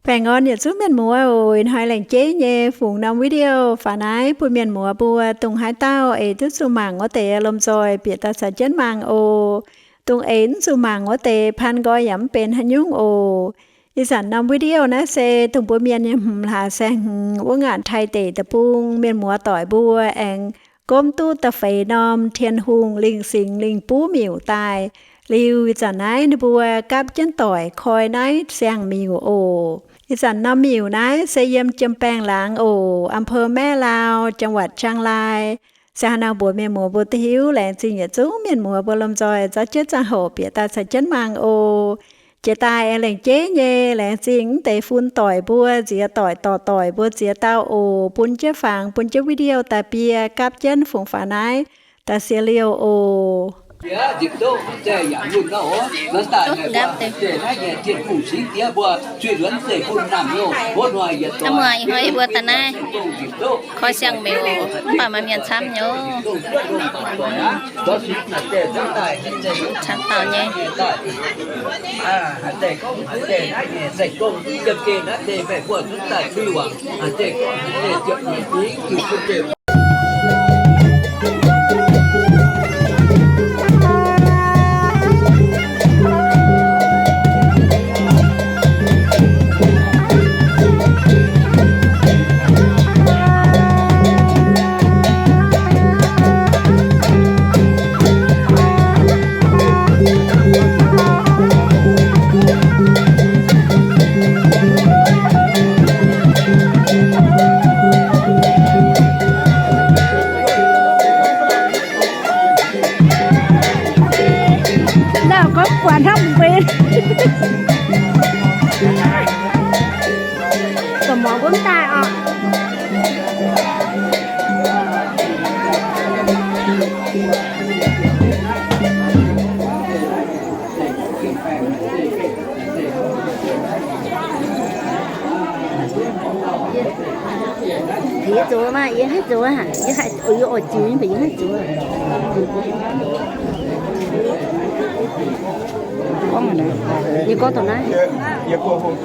Baengh orn yietc zungv mienh muoz oc. Ih hnoi laengz jeiv nyei fungx norm video faaux naaiv bun mienh muoz mbuo dongh haaix dauh eix duqv zuqc mangc wuov deix lomh nzoih bieqc daaih caux jienv mangc oc. Dongh eix mv zuqc mangc wuov deix paan nqoi yaac mv benx haaix nyungc oc. Ih zanc norm video naaiv se dongh mbuo mienh nyei hmz hlaax saeng-hmz wuov ngaanc Taiv deic-bung mienh muoz doic mbuo aengx gomv duqv da'feix norm Tin-Hungh lingh singx lingh buv miuc daaih. Liuz ih zanc naaiv ninh mbuo gapv jienv doic koi naaiv siang-miuc oc. Ih zanc norm miuc naaiv se yiem Jiem-Baengh laangz oc, อำเภอแม่ลาว จังหวัดเชียงราย. Se haaix nor mbuox mienh muoz mbuo duqv hiuv. Laengz zingh yietc zungv mienh muoz mbuo lomh nzoih zorqv jienv ziangh hoc bieqc daaih caux jienv mangc oc. Jiex daaih aengx laengz jeiv nyei laengz zingh mv deix fun doic mbuo, nziex doic dorc doic mbuo ziex dauh oc, bun jienv fangx bun jienv video daaih bie gapv jienv fungx faaux naaiv daaih sie liouh oc. Muoz, ih hnoi yie mbuo daaih naaiv koi siang-miuc mv baac maaih mienh camv nyei. Camv dauh nyei. Naaiv gorngv buatc hnangv mbuo Ga'muangx mbuo mv daaih oc. Yie zoux maah, yie hnangv zoux aqv. Yie haih, yie oix ziux nyei mv baac yie hnangv zoux aqv. Gorngv naaiv, yie gorngv dongh naaiv.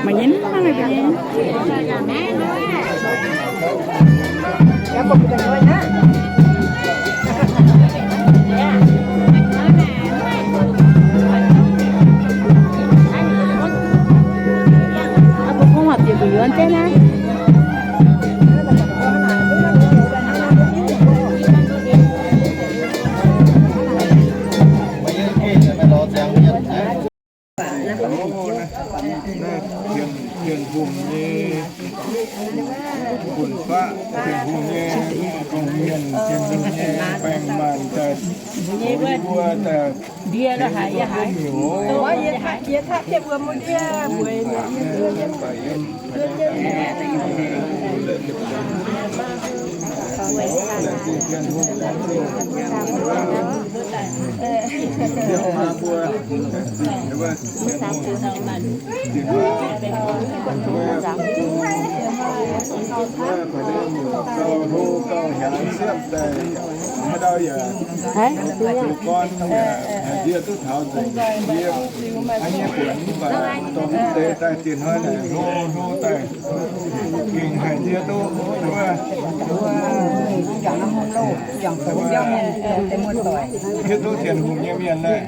Maiv nyinh hnangv naaiv nyei. Naaiv Tin, Tin-Hungh nyei, bun faqv Tin-Hungh nyei, dongh mienh Tin-Hungh nyei baengh maanc daaih, mbuo daaih, ndie daaih haiz yie haiz. Hiuv duqv Tin-Hungh nyei mienh naaiv,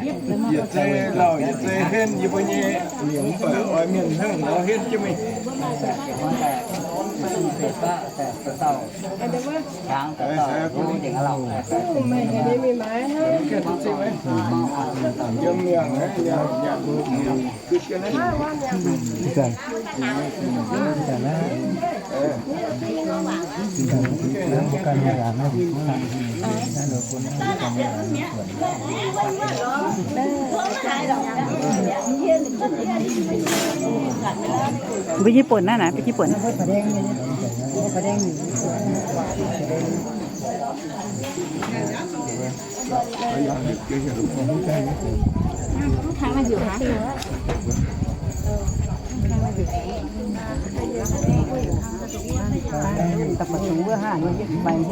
yietc zei lauh yietc zei henv yie mbuo nyei mienh, mv baac oix mienh hnangv nor henv jienv mingh. Yiem mienh naaiv, mienh, mienh. Mbuo Nyei Bun naaiv, naaiv mbuo Nyei Bun. Maiv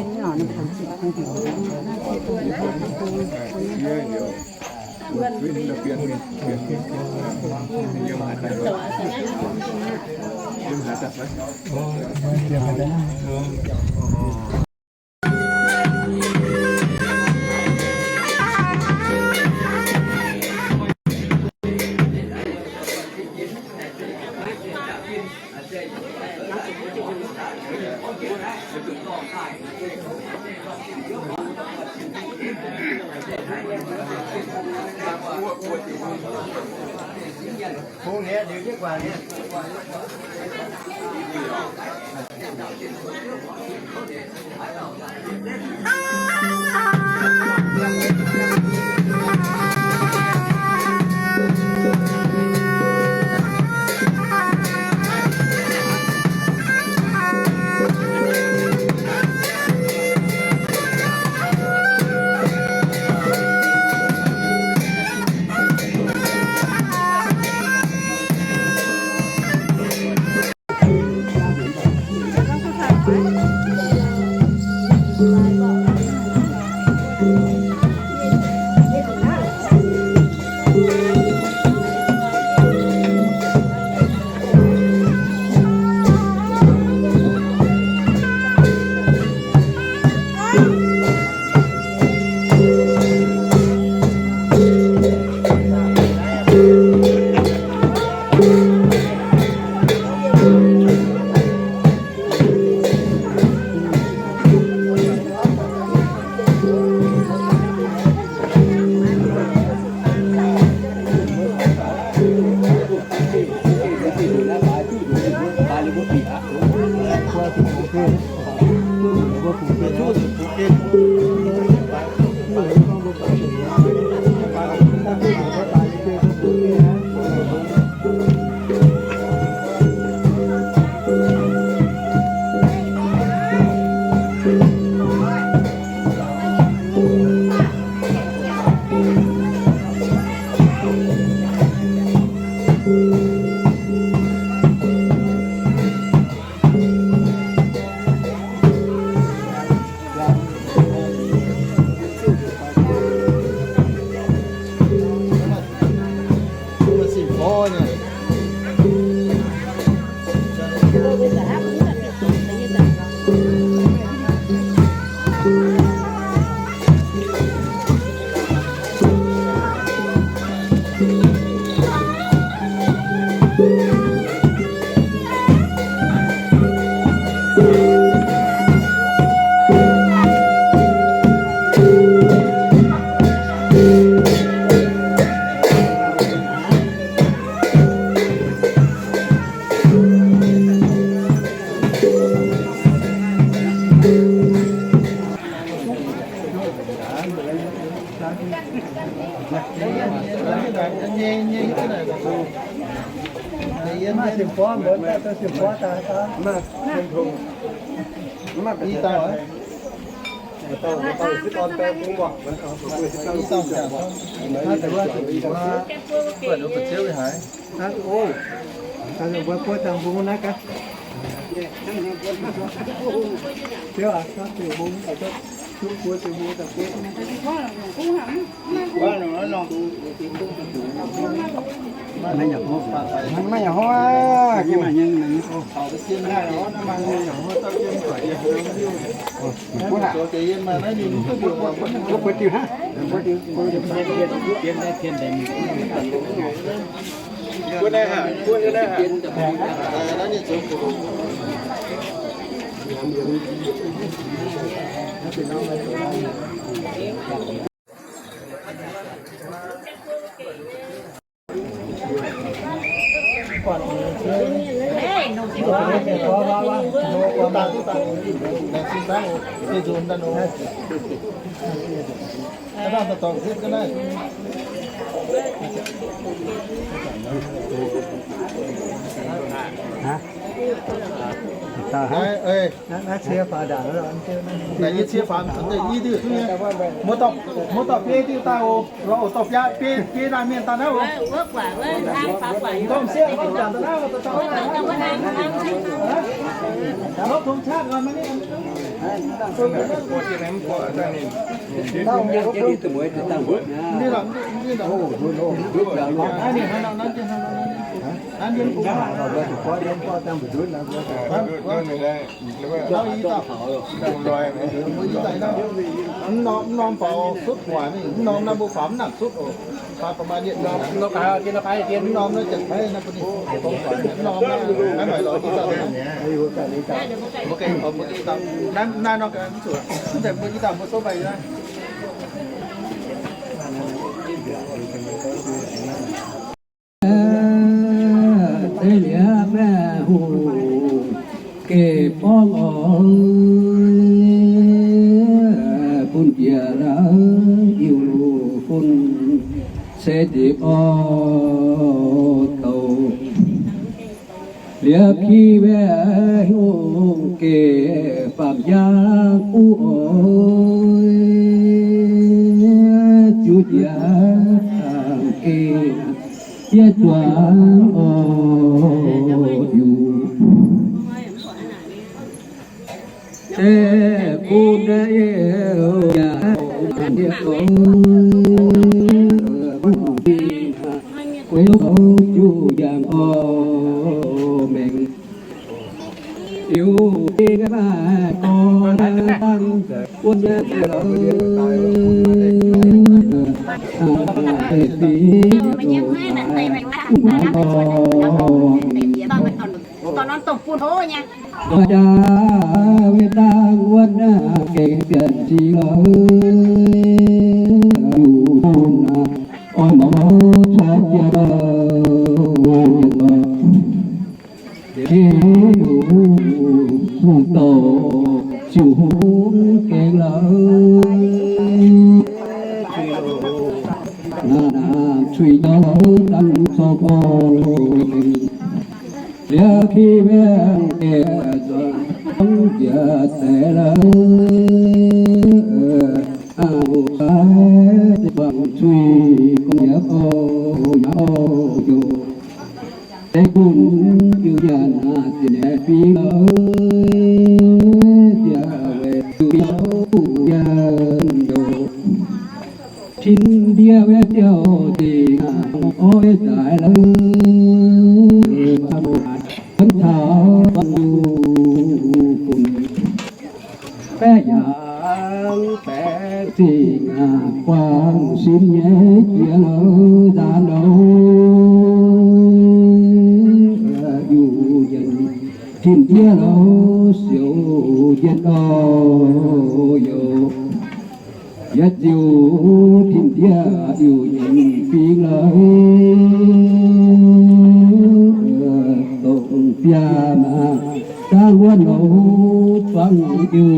nyei hov aqv. Naaiv, naaiv cie faaux ndaangc, naaiv cie faaux, i diuh duqv nyei. Muoz-doic, muoz-doic biei diuh daaih oc. Lorz oc, dorh biei, biei, biei laanh mienh daaih naaiv oc. Domh sieqv, domh jangc daaih naaiv oc, domh jangc daaih naaiv oc. Lorz tong qaqv oc, maiv ni. Mv norm, mv norm faaux sutv hoic, mv norm naaiv mbuo faaux mv nangc sutv oc. Faaux ประมาณ yietc norm. Mv norm naaiv janx-taiv naaiv bun ninh dongh hoic, mv norm naaiv maiv maaih lorz jienv dauh. Mbuo gengh, mbuo gengh dauh. Naaiv, naaiv nor ga'naaiv mv zuqc, mv zeiz mbuo jienv dauh mbuo souv mbaih naaiv. Deix liuz maiv hungh geh borngv oc, bun njiec la'yiuh bun se deix orv douc. Liuz ki maiv hungh geh faam-njang guv oc, ziux njiec geh yie zuangx oc, yuc se bun naaiv yie yaac ndie oc, gueix oc, ziux yangh oc, mengh Liuz ding maiv gorngv dangh wuov nyei jaax, wetv dangh wuov naaiv gengh bienc zingh loh, yuc bun oix mangc cuotv jiex loh, Hungh douc ziouc hungh gengh la'haiz, naaic cuiv nyauv dangh zorqv gorx. Liuz ki mengh deix zuangx njiec deix la'haiz, a'hungh cai deix buangh cuiv gong yaac oc, yaac oc, yoc. Deix gunv jiu nyanc ziepc nyeic fingx la'haiz, ziouc weic zuqc yaac duqv nyanc yoc. Tin-ndie maiv ziouc dingc oix zaaix la'haiz, buonv taux buangh yuqc funx. Baeqv yaac baengx zingh buangh sin nyei jiex la'haiz nzaanx la'haiz, yuqc nyanc tin-ndie la'haiz siouc njien oc, yoc. Yietc ziouc tin-ndie yuqc nyanc fingx la'haiz, dongh biaa maah, dangh wuov nouh zuangx diuh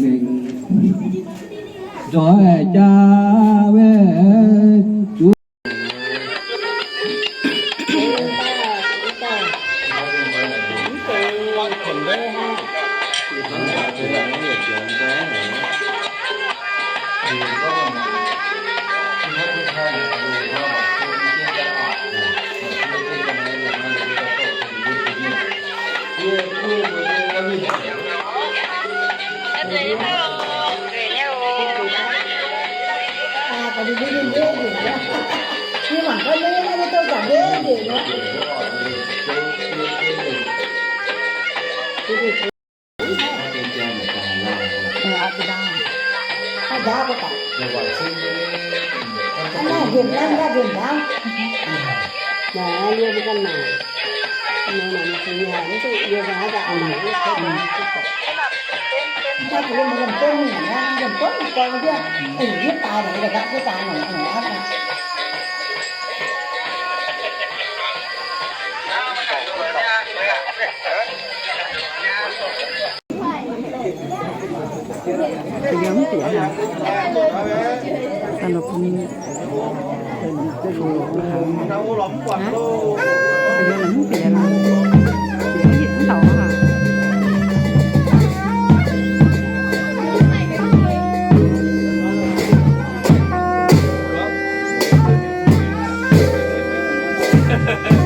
mengh nzoih jaa maiv zuqc. Yie mv bieqc haic. Da'nopv bun, haiz, yie mv bieqc lorqc. Bieqc yietc mv dauh haic. Hnangv